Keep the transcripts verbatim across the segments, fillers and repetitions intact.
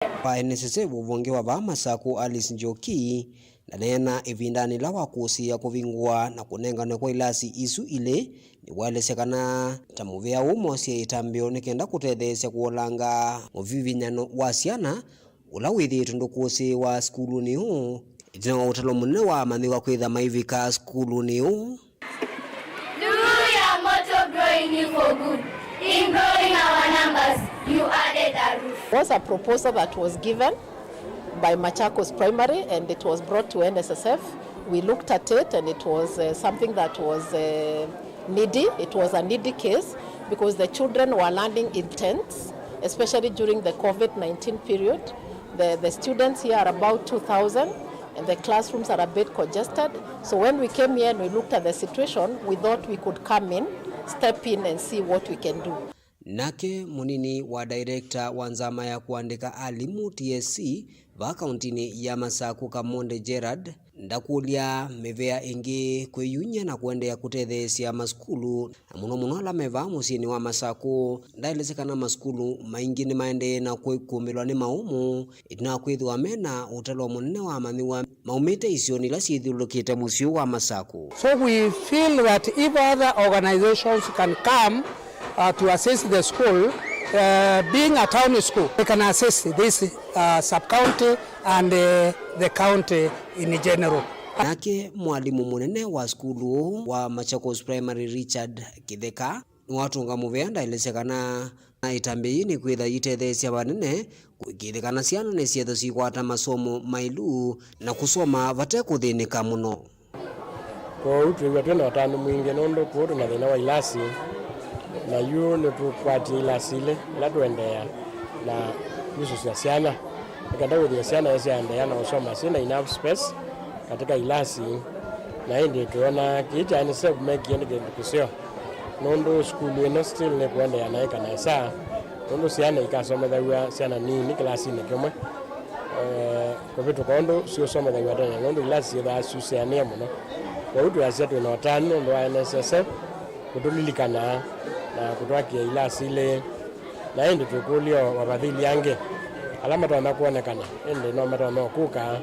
Wa N S S F ũvonge wa vaa Masaku, Alice Njoki, ndaneena ĩvindanĩ yĩla wakũsĩĩa kũvingũa na kũnenganwe kwa ilasi isu ilĩ, nĩwaelesya kana ta mũvĩa ũũ moosie ĩtambya nĩ kenda kũtetheesya kũolanga mũvivinyano wa syana ũla wĩthĩĩtwe ndũkũsĩĩwa sukulunĩ ũũ, ĩtina wa ũtalo mũnene wa amanyĩw'a kwĩtha maivika sukulunĩ ũũ. Through your motto growing you for good, in growing our numbers, you added a roof. Was a proposal that was given by Machakos Primary, and it was brought to N S S F. We looked at it, and it was, uh, something that was, uh, needy. It was a needy case because the children were learning in tents, especially during the COVID nineteen period. The, the students here are about two thousand, and the classrooms are a bit congested. So when we came here and we looked at the situation, we thought we could come in, step in and see what we can do. Nake mũnini wa director wa nzama ya kũandĩka alimũ, T S C, vaa kauntinĩ ya Masaku, Kamonde Gerald, ndakũlya mĩvĩa ĩngĩ kwĩyumya na kũendeea kũtetheesya masukulu, na mũno mũno ala me vaa mũsyĩnĩ wa Masaku. Ndaelesya kana masukulu maingĩ nĩmaendee na kũkũmbĩlwa nĩ maũmũ, ĩtina wa kwĩthĩwa me na ũtalo mũnene wa amanyĩw'a maumĩte isionĩ ila syĩthyũlũlũkĩte mũsyĩ wa Masaku. So we feel that if other organizations can come, uh, to assist the school, uh, being a town school, they can assist this, uh, sub-county and, uh, the county in general. Nake mwalimũ mũnene wa sukulu ũũ wa Machakos Primary, Richard Kitheka, nĩwatũnga mũvea, ndaelesya kana na ĩtambya yĩĩ nĩkwĩtha yĩtetheesya vanene kũĩkĩĩthya kana syana nĩsyĩthwa sikwata masomo maĩlu na kũsoma vate kũthĩnĩka mũno. Kwoou twĩw'a twĩ na ũtanu mwingĩ nũndũ kũu twĩ na thĩna wa ilasi, na yu nĩtũkwatie ilasi ilĩ ila tũendeea na kũsũsya syana nĩ kenda wĩthĩe syana syaendeea na ũsoma syĩ na enough space katika ilasi, na ĩndĩ twĩona kĩĩ kya N S S F mekie nĩ kĩndũ kĩseo, nũndũ sukulu ĩno still nĩkũendeea na ĩka nesa, nũndũ syana ikasomethaw'a syana nini kĩlasinĩ kĩmwe, eh, kũvĩtũka ũndũ syũsomethaw'a tene, nũndũ ilasi syĩthaa syusĩanĩe mũno. Kwoou twĩasya twĩ na ũtanu nũndũ wa N S S F kũtũlilikana na kũtwakĩa ilasi ilĩ. Na ĩndĩ twĩkũlya o avathili angĩ ala matonya kwonekana, ĩndĩ no matonya o kũka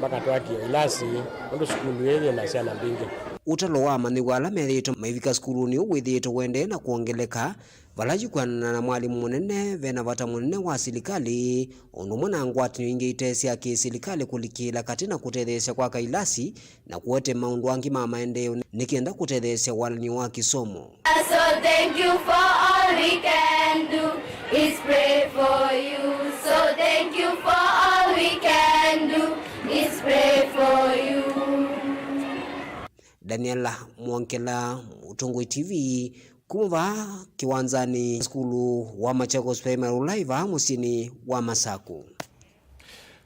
makatwakĩe ilasi, nũndũ sukulu ĩĩ yĩ na syana mbingĩ. Ũtalo wa amanyĩw'a ala methĩĩtwe maivika sukulunĩ ũũ wĩthĩĩtwe ũendee na kwongeleka, vala yu kwĩanana na mwalimũ mũnene, ve na vata mũnene wa silikalĩ, o ũndũ ũmwe na ngwatanĩo ingĩ ite sya kĩ-silikalĩ kũlikĩĩla katĩ na kũtetheesya kwaka ilasi, na kũete maũndũ angĩ ma maendeeo nĩ kenda kũtetheesya walany'o wa kĩsomo. So thank you for all we can do is pray for you. So thank you for all we can do is pray for you. Daniela Mwongela, Mũtongoi T V, kuma vaa kĩwanzanĩ sukulu wa Machakos Primary ũla wĩ vaa mũsyĩnĩ wa Masaku.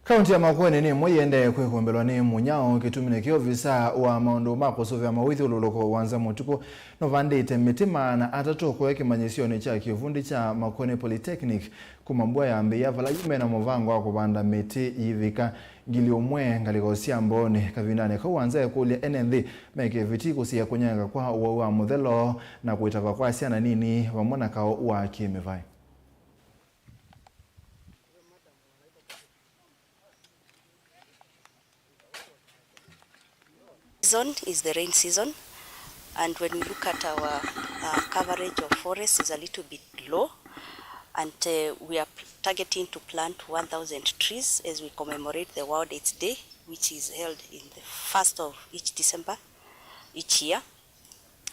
Kaunti ya Makueni nĩ ĩmwe yĩendee kwĩkũmbĩlwa nĩ mũnyao. Kĩtumi nĩ kĩ ovisa wa maũndũ ma kũsũvĩa mawĩthyũlũlũko Wanza Mũtukũ nũvandĩte mĩtĩ maana atatũ kũya kĩmanyĩsyonĩ kya kĩuvundi kya Makueni Polytechnic kuma mbua yambĩĩa, vala yu mena mũvango wa kũvanda mĩtĩ yĩvika ngili ũmwe ngalĩko sya Mbooni. Kavindanĩ kau, Wanza ekũlya ene nthĩ meke viti kũsiĩa kũnyenga kwa ũwau wa mũthelo na kũitava kwa syana nini vamwe na kaũ wa kĩmĩvaĩ. Season is the rain season, and when we look at our, uh, coverage of forest is a little bit low, and, uh, we are pl-, targeting to plant one thousand trees as we commemorate the World AIDS Day, which is held in the first of each December each year.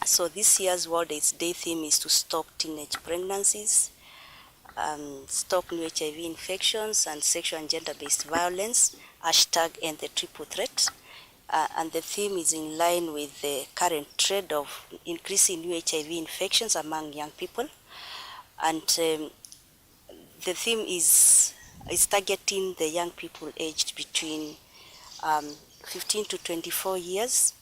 So this year's World AIDS Day theme is to stop teenage pregnancies, um, stop new H I V infections and sexual and gender-based violence, hashtag end the triple threat. Uh, and the theme is in line with the current trend of increasing new H I V infections among young people. And, um, the theme is, is targeting the young people aged between, um, fifteen to twenty-four years.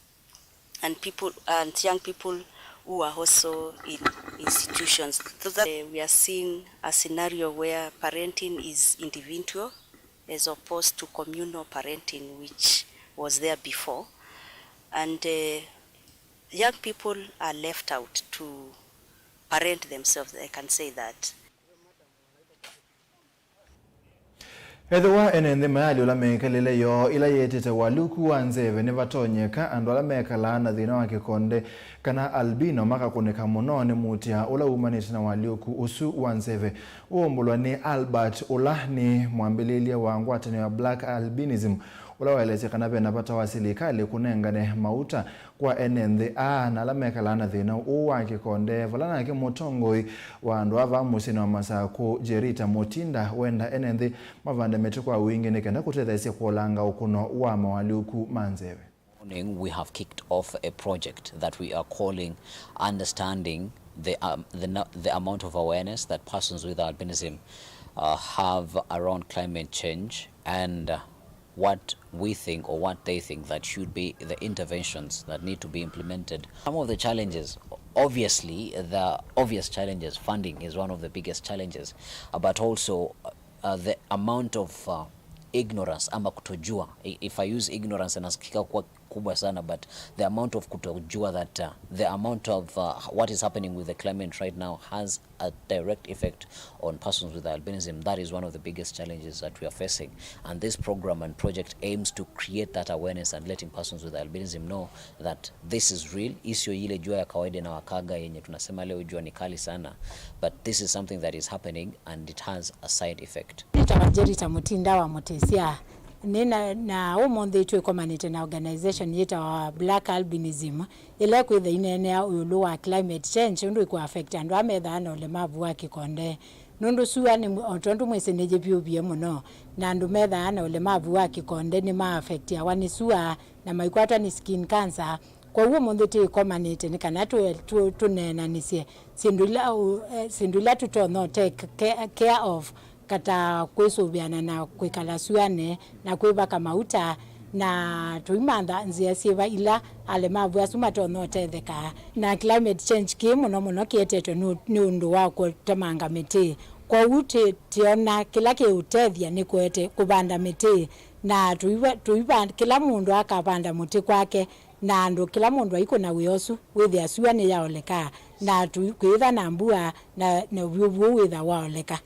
And people, and young people who are also in institutions. So that, uh, we are seeing a scenario where parenting is individual as opposed to communal parenting, which was there before. And, uh, young people are left out to parent themselves, I can say that. Ethĩwa ene nthĩ mayaalyũla mĩkalĩle yoo ĩla yĩtĩte ũalyũku wa nzeve, nĩvatonyeka andũ ala mekalaa na thĩna wa kĩkonde kana albino makakũnĩka mũno nĩ muutĩa ũla wumanĩte na ũalyũku ũsu wa nzeve. Ũũmbũlwa nĩ Albert, ũla nĩ mwambĩlĩlya wa ngwatanĩo ya Black Albinism, ũla waelesya kana ve na vata wa silikalĩ kũnengane mauta kwa ene nthĩ aa na ala mekalaa na thĩna ũũ wa kĩkonde, vala nake mũtongoi wa andũ aa vaa mũsyĩnĩ wa Masakũ, Jerita Mutinda, wenda ene nthĩ mavande mĩtĩ kwa wingĩ nĩ kenda kũtetheesya kũolanga ũkũno wa maũalyũku ma nzeve. Morning, we have kicked off a project that we are calling Understanding the, um, the, nu- the Amount of Awareness that Persons with Albinism, uh, have around climate change and, uh, what we think or what they think that should be the interventions that need to be implemented. Some of the challenges, obviously, the obvious challenges, funding is one of the biggest challenges, uh, but also, uh, the amount of, uh, ignorance ama kutojua. I- If I use ignorance, inasikika kuwa kubwa sana, but the amount of kutojua that, uh, the amount of, uh, what is happening with the climate right now has a direct effect on persons with albinism. That is one of the biggest challenges that we are facing. And this program and project aims to create that awareness and letting persons with albinism know that this is real. Hii sio ile jua ya kawaida inawakaga yenye tunasema leo jua ni kali sana, but this is something that is happening and it has a side effect. Nĩtawa Jerita Mutinda wa Mũtĩsya. Nĩ na, na ũmũnthĩ twĩkomanĩte na organization yĩtawa Black Albinism, ĩla ĩkwĩtha ĩneenea ĩũlũ wa climate change, ũndũ ĩkũ affect andũ ala methaa na ũlemavu wa kĩkonde. Nũndũ sua nĩ, o tondũ mwĩsĩ nĩyĩvyũvie mũno, na andũ methaa na ũlemavu wa kĩkonde nĩma affectiawa nĩ sua na maikwatwa nĩ skin cancer. Kwoou ũmũnthĩ twĩkomanĩte nĩ kana tũ- tũ- tũneenanĩsye syĩndũ ila ũ- eh, syĩndũ ila tũtonya ũ take ca- care of, kata kwĩsũvĩana na kwĩkala suanĩ na kwĩvaka mauta, na tũimantha nzĩa syĩva ila alemavu asu matonya ũtetheka. Na climate change kĩĩ mũno mũno kĩetetwe nĩ ũ- nĩ ũndũ wa kũtemanga mĩtĩ. Kwoou tĩ- tĩona kĩla kĩũtethya nĩ kũete- kũvanda mĩtĩ, na tũiva- tũiva- kĩla mũndũ akavanda mũtĩ kwake, na andũ kĩla mũndũ aikũna wĩa ũsu wĩthĩa sua nĩyaoleka, na tũ- kwĩĩtha na mbua, na, na vyũvu ũu wĩtha waoleka.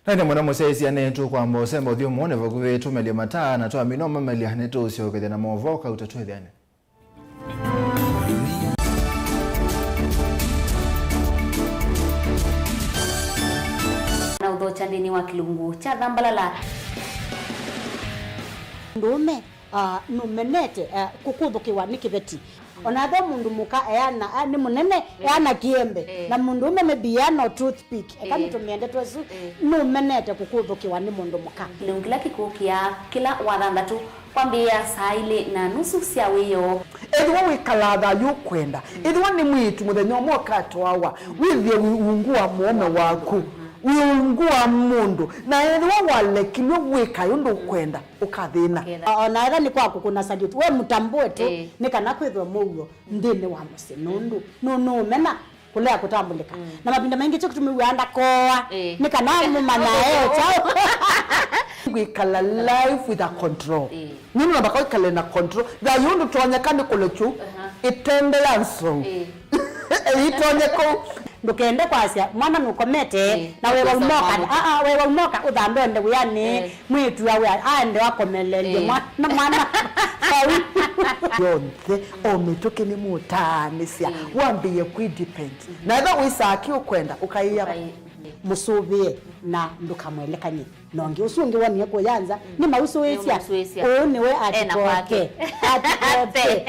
Na ĩndĩ mũno mũsyaĩĩsya nĩtũkwamba ũsemba ũthyũmũonĩ vakuvĩ tũmelye mataa, na twamina ũmamelya nĩtũũsyokethya na maũvoo kauta twĩthĩane. Na ũthokya nthĩnĩ wa kĩlungu kya thambalala. Mũndũũme, ah, nũmenete, ah, kũkũthũkĩwa nĩ kĩveti. Ona ethĩwa mũndũ mũka eana, ah, nĩ mũnene, eh, eana kĩembe. Eh. Na mũndũũme maybe eana o toothpick. Eka, eh, nĩtũmĩe ndeto ĩsu, eh, nũmenete kũkũthũkĩwa nĩ mũndũ mũka. Kĩlungu kĩla kĩkũkĩa kĩla wathanthatũ kwambĩĩa saa ilĩ na nusu sya wĩoo. Ethĩwa wĩkalaa thayũ ũkwenda, mm, ethĩwa nĩ mwĩĩtu mũthenya ũmwe ũkatwawa, mm, wĩthĩe wĩ ungu wa mũũme waku, mm, wĩ ungu wa mũndũ, na ethĩwa walekilw'e wĩkae ũndũ ũkwenda, ũkathĩna. Ũkethĩa. O na ethĩwa nĩ kwa kũkũna salute, we mũtambũe tu, ĩĩ, nĩ kana kwĩthwe mũuo nthĩnĩ wa mũsyĩ, nũndũ nũ- nũũmena kũlea kũtambũlĩka. Mm. Na mavinda maingĩ kyo kĩtũmĩw'aa ndakoa, ĩĩ, nĩ kana mũmanyae kyaũ. Kwĩkala life with a control. Ĩĩ. Nũndũ nambaka wĩkale na control. Thayũ ndũtonyeka nĩ kũlekyu, aha, ĩtende ya nzou. Ĩĩ. Ĩitonye kũu. Ndũkende kwasya mwana nũkomete, ĩĩ, na wewa ũkosa umoka, mwana. Aa, wewa umoka ũthambe ende wĩanĩ, ĩĩ, mwĩĩtu awe aende akomelelye, ĩĩ, mwana, mwana vau. Yonthe, o mĩtũkĩ nĩmũtaanĩsya, ĩĩ, wambĩĩe kwĩ depend. Mhm. Na ethĩwa wĩsaa kĩ ũkwenda, ũkaĩa, ũkaĩ-, ĩĩ, mũsũvĩe na ndũkamwelekany'e. Na ũngĩ ũsu ũngĩ wonie kũya nza, mm, nĩmausũĩsya. Nĩmausũĩsya. Ũũ nĩwe ena atikoke kwake. Atikoke.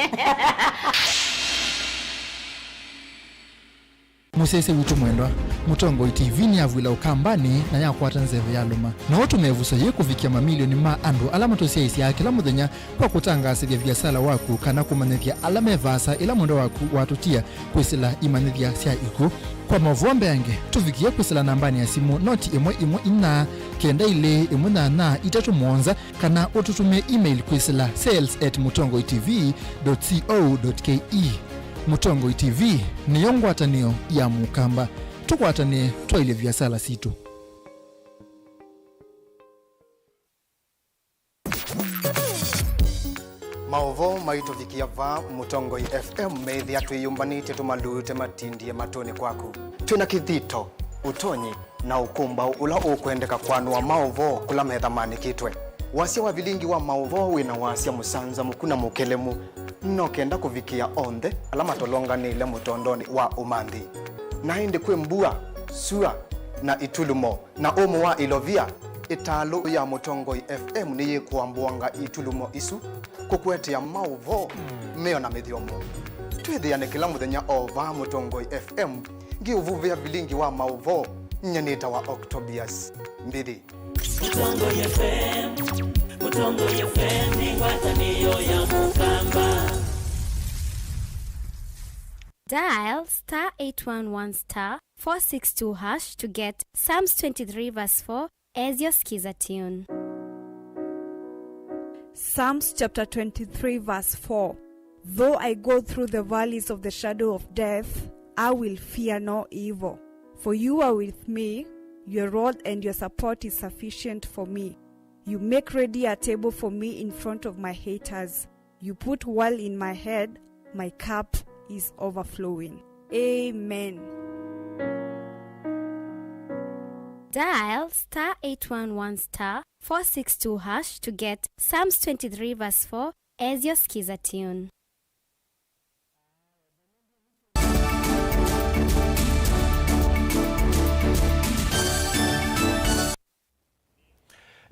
Mũsyaĩĩsya witũ mwendwa, Mũtongoi T V nĩyavw'ĩla Ũkambanĩ na yakwata nzeve yalũma. No tũmĩvuso yĩĩ kũvikĩa mamilioni ma andũ ala matũsyaĩĩsyaa kĩla mũthenya kwa kũtangaasĩthya viasala waku kana kũmanyĩthya ala me vaasa ĩla mwendwa waku watũtia kwĩsĩla imanyĩthya sya ikw'ũ. Kwa maũvoo mbeange, tũvikĩe kwĩsĩla nambanĩ ya simũ noti ĩmwe ĩmwe inya, kenda ilĩ ĩmwe nyanya itatũ mũonza, kana ũtũtũmĩe email kwĩsĩla sales at mũtongoi T V dot co dot K E. Mũtongoi T V nĩyo ngwatanĩo ya Mũkamba. Tũkwatanĩe twaĩlye viasala sitũ. Maũvoo maitũvikĩa vaa Mũtongoi F M meĩthĩa twĩyũmbanĩtye tũmalute matindie matũnĩ kwaku. Twĩ na kĩthito, ũtonyi, na ũkũmbaũ ũla ũkwendeka kũanũa maũvoo kũla metha maanĩkĩtwe. Wasya wa vilingi wa maũvoo wĩ na wasya mũsanzamũku na mũkelemu, no kenda kũvikĩa onthe ala matolonganĩle mũtondonĩ wa ũmanthi. Na ĩndĩ kwĩ mbua, sua, na itulumo, na ũmũ wa ilovia, ĩtalũ ya Mũtongoi F M nĩyĩkũambũanga itulumo isu kũkũetea maũvoo meyo na mĩthyomo. Twĩthĩane kĩla mũthenya o vaa Mũtongoi F M, ngĩũvuvĩa vilingi wa maũvoo, nyie nĩtawa Octobius Mbithi. Mũtongoi F M, Mũtongoi F M nĩ ngwatanĩo ya Mũkamba. Dial star eight one one star four six two hash to get Psalms twenty-three verse four as your skiza tune. Psalms chapter twenty-three, verse four. Though I go through the valleys of the shadow of death, I will fear no evil. For you are with me, your rod and your support is sufficient for me. You make ready a table for me in front of my haters. You put oil in my head, my cup is overflowing. Amen. Dial star eight one one star four six two hash to get Psalms twenty-three verse four as your skiza tune.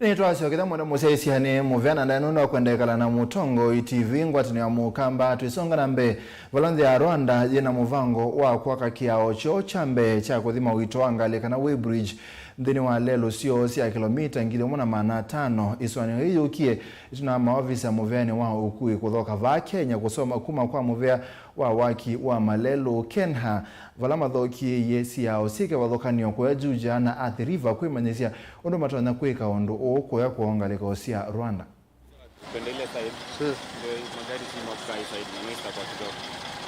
Nĩtwasyokethya mũno mũsyaĩĩsya nĩ mũvea na ndaĩ nũndũ wa kwenda ĩkala na Mũtongoi T V ngwatanĩo ya Mũkamba. Twĩsonga na mbee, vala nthĩ ya Rwanda yĩ na mũvango wa kwaka kĩao kyoo kya mbee kya kũthima ũito wa ngalĩ kana weighbridge nthĩnĩ wa lelũ syoo sya kĩlomita ngili ĩmwe na maana atano. Ĩsũanĩo yĩĩ yũkie ĩtina wa maovisa mũveanĩ wa ũkui kũthoka vaa Kenya kũsoma kuma kwa mũvea wa waki wa malelũ, KeNHA, vala mathokiĩie syao syĩ kĩvathũkan'yo kũya Juja na Athi River kwĩmanyĩsya ũndũ matonya kwĩka ũndũ ũũ kũya kwoo ngalĩko sya Rwanda. Twende ile side. Ndio magari si mafika hii side, na noise itakuwa kidogo.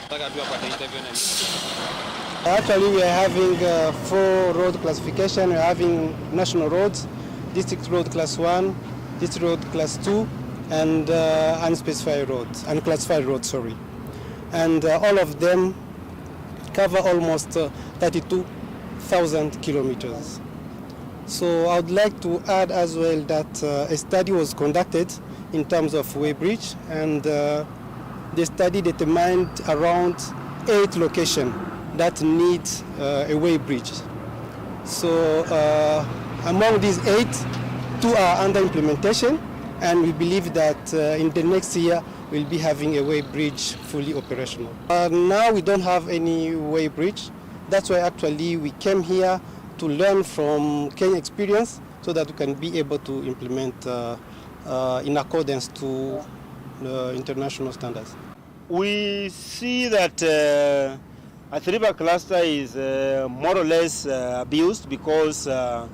Nataka tu apate interview na mimi. Actually, we are having, uh, four road classification. We are having national roads, district road class one, district road class two, and, uh, unspecified roads, unclassified roads, sorry. And, uh, all of them cover almost, uh, thirty-two thousand kilometers. So I would like to add as well that, uh, a study was conducted in terms of weighbridge, and, uh, the study determined around eight locations that need, uh, a weighbridge. So, uh, among these eight, two are under implementation, and we believe that, uh, in the next year, we'll be having a weighbridge fully operational. Uh, now we don't have any weighbridge. That's why actually we came here to learn from Kenya experience so that we can be able to implement, uh, uh, in accordance to, uh, international standards. We see that, uh, Athi River cluster is, uh, more or less, uh, abused because, uh,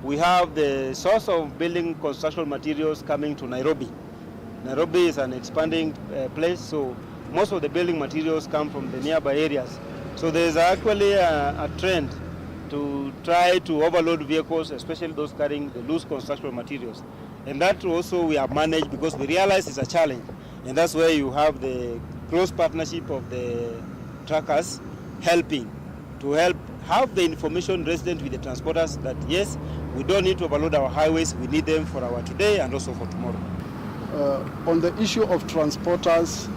we have the source of building construction materials coming to Nairobi. Nairobi is an expanding, uh, place, so most of the building materials come from the nearby areas. So there is actually a, a trend to try to overload vehicles, especially those carrying the loose construction materials. And that also we have managed because we realize it's a challenge. And that's where you have the close partnership of the truckers helping to help have the information resident with the transporters that, yes, we don't need to overload our highways, we need them for our today and also for tomorrow. Uh, on the issue of transporters,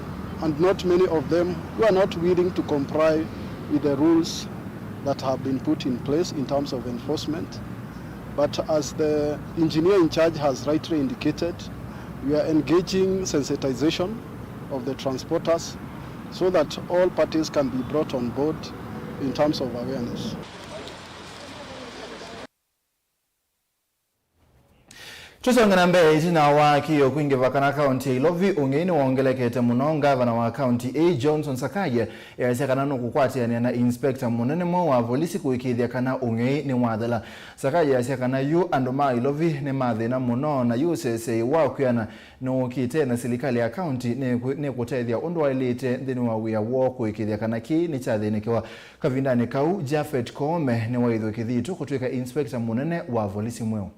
and not many of them who are not willing to comply with the rules that have been put in place in terms of enforcement. But as the engineer in charge has rightly indicated, we are engaging sensitization of the transporters so that all parties can be brought on board in terms of awareness. Tũsonge na mbee, ĩtina wa kĩĩo kwingĩva kana kaunti ya Ilovi ũng'ei nĩwongelekete mũno, ngavana wa kaunti ĩĩ Johnson Sakaja easya kana nũkũkwatĩanĩa na inspector mũnene mweũ wa volisi kũĩkĩĩthya kana ũng'ei nĩwathela. Sakaja easya kana yu andũ ma Ilovi nĩ ma thĩna mũno, na yu ũseseĩ wa kwĩana nĩwũkĩte, na silikalĩ ya kaunti nĩkwĩ-, nĩkũtethya ũndũ waĩlĩte nthĩnĩ wa wĩa woo kũĩkĩĩthya kana kĩĩ nĩkyathĩnĩkĩwa. Kavindanĩ kau, Japhet Koome nĩwaĩthw'e kĩthito kũtw'ĩka inspector mũnene wa volisi mweũ.